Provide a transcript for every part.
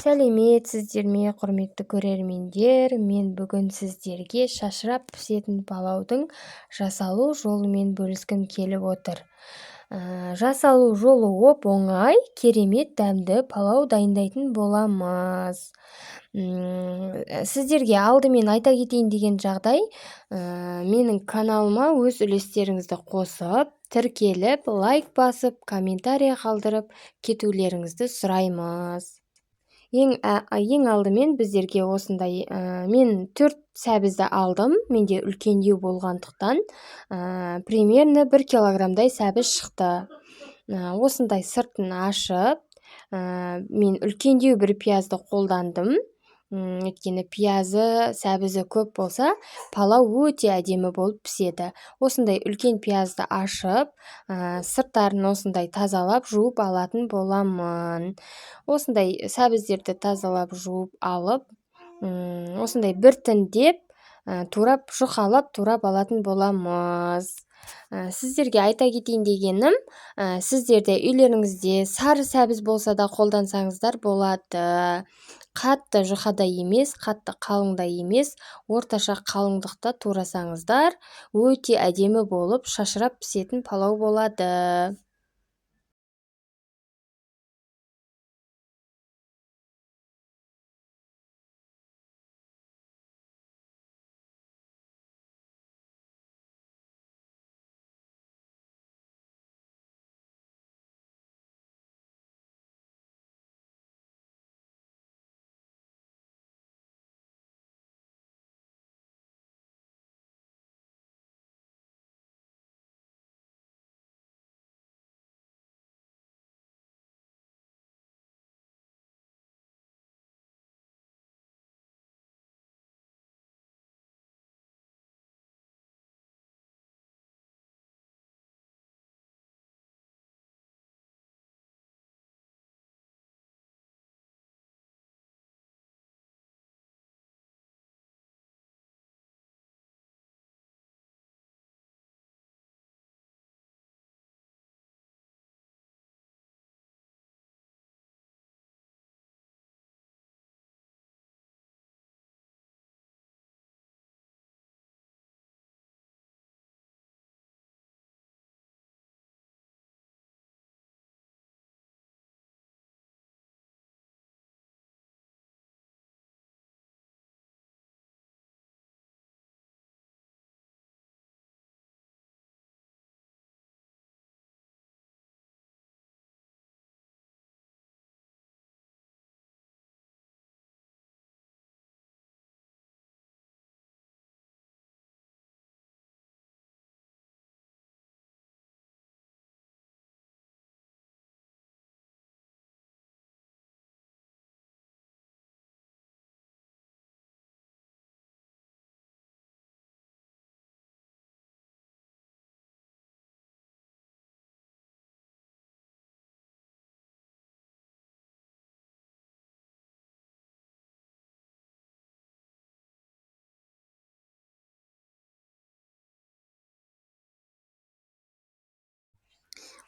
Сәлеметсіздер ме, құрметті көрермендер! Мен бүгін сіздерге шашырап пісетін палаудың жасалу жолымен бөліскім келіп отыр. Жасалу жолы оп-оңай, керемет дәмді палау дайындайтын боламыз. Сіздерге алдымен айта кетейін деген жағдай, менің каналыма өз үлестеріңізді қосып, тіркеліп, лайк басып, комментария қалдырып кетулеріңізді сұраймыз. Ең алдымен біздерге осындай, мен 4 сәбізді алдым, менде үлкендеу болғандықтан, примерно 1 килограммдай сәбіз шықты. Осындай сыртын ашып, мен үлкендеу бір пиязды қолдандым. Өйткені пиязы, сәбізі көп болса, палау өте әдемі болып піседі. Осындай үлкен пиязды ашып, сырттарын осындай тазалап жуып алатын боламын. Осындай сәбіздерді тазалап жуып алып, осындай біртіндеп, турап, жұқалап турап алатын боламыз. Сіздерге айта кетейін дегенім, сіздерде үйлеріңізде сары сәбіз болса да қолдансаңыздар болады. Қатты жұқада емес, қатты қалыңда емес, орташа қалыңдықта турасаңыздар, өте әдемі болып шашырап пісетін палау болады.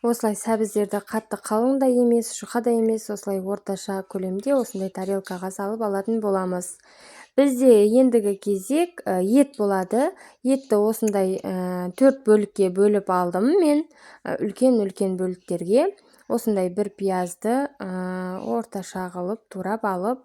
Осылай сәбіздерді қатты қалың да емес, жұқа да емес, осылай орташа көлемде осындай тарелкаға салып алатын боламыз. Бізде ендігі кезек, ет болады. Етті осындай, 4 бөлікке бөліп алдым мен, үлкен-үлкен бөліктерге. Осындай бір пиязды, орташа қылып турап алып.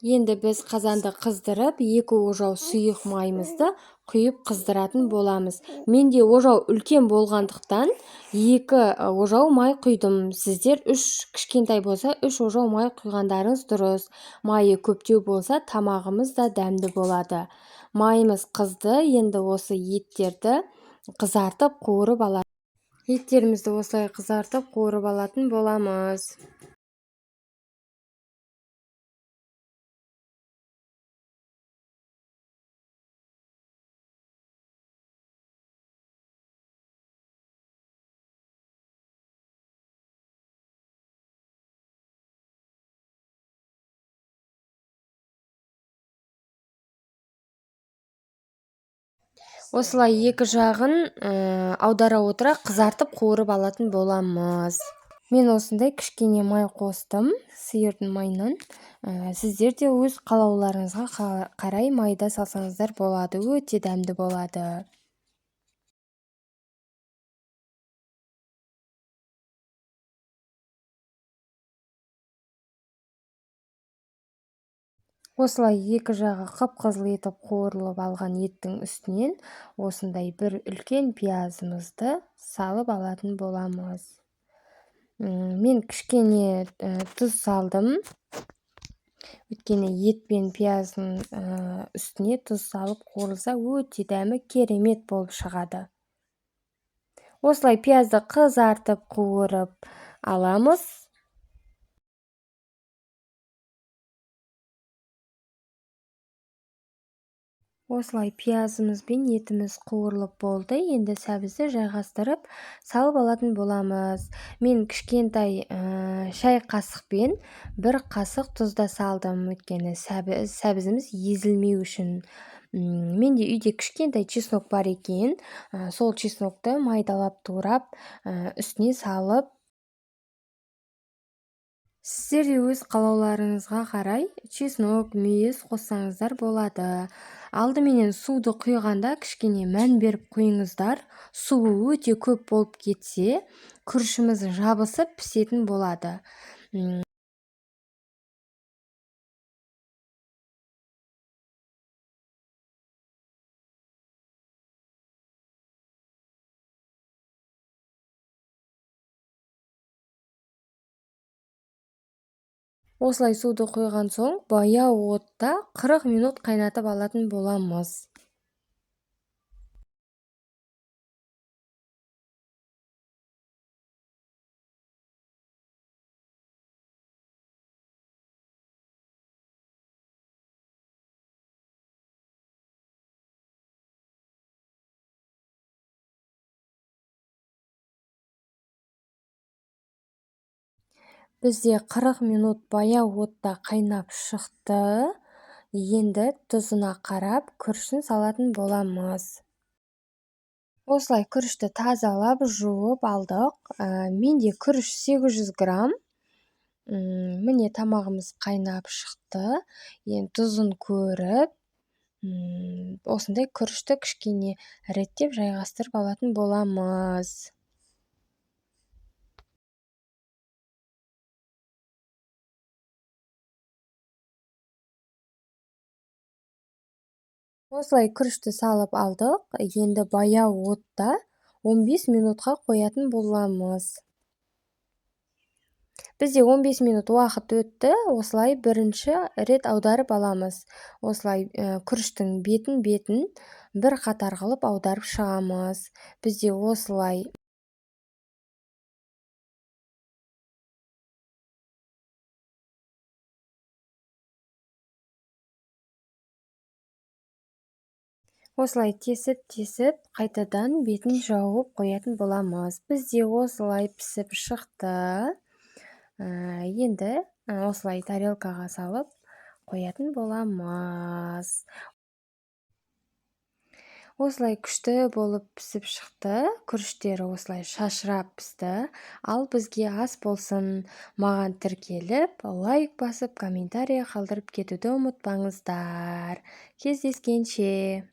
Енді біз қазанды қыздырып, 2 ожау сұйық майымызды құйып қыздыратын боламыз. Менде ожау үлкен болғандықтан 2 ожау май құйдым. Сіздер 3 кішкентай болса, 3 ожау май құйғандарыңыз дұрыс. Майы көптеу болса, тамағымыз да дәмді болады. Майымыз қызды, енді осы еттерді қызартып қуырып алады. Еттерімізді осылай қызартып қуырып алатын боламыз. Осылай екі жағын, аудара отыра қызартып қуырып алатын боламыз. Мен осындай кішкене май қостым, сиырдың майынан. Сіздер де өз қалауларыңызға қарай майда салсаңыздар болады, өте дәмді болады. Осылай екі жағы қып-қызыл етіп қуырылып алған еттің үстінен осындай бір үлкен пиязымызды салып алатын боламыз. Мен кішкене тұз салдым. Өйткені ет пен пияздың үстіне тұз салып қуырылса өте дәмі керемет болып шығады. Осылай пиязды қызартып қуырып аламыз. Осылай пиязымыз бен етіміз қуырылып болды. Енді сәбізді жайғастырып салып алатын боламыз. Мен кішкентай шай қасықпен бір қасық тұз да салдым, өйткені сәбізіміз езілмеу үшін. Менде үйде кішкентай чеснок бар екен. Сол чеснокты майдалап турап, үстіне салып, сіздер де өз қалауларыңызға қарай чеснок, мейіз қоссаңыздар болады. Алдыменен суды құйғанда кішкене мән беріп құйыңыздар. Суы өте көп болып кетсе, күрішіміз жабысып пісетін болады. Осылай суды құйған соң баяу отта 40 минут қайнатып алатын боламыз. Бізде 40 минут баяу отта қайнап шықты. Енді тұзына қарап күрішін салатын боламыз. Осылай күрішті тазалап жуып алдық. Менде күріш 800 грамм. Міне тамағымыз қайнап шықты. Енді тұзын көріп, осындай күрішті кішкене реттеп жайғастырып алатын боламыз. Осылай күрішті салып алдық. Енді баяу отта 15 минутқа қоятын боламыз. Бізде 15 минут уақыт өтті. Осылай бірінші рет аударып аламыз. Осылай күріштің бетін бір қатар қылып аударып шығамыз. Бізде осылай Осылай тесіп-тесіп қайтадан бетін жауып қоятын боламыз. Бізде осылай пісіп шықты. Енді осылай тарелкаға салып қоятын боламыз. Осылай күшті болып пісіп шықты. Күріштері осылай шашырап пісті. Ал бізге ас болсын. Маған тіркеліп, лайк басып, комментарий қалдырып кетуді ұмытпаңыздар. Кездескенше.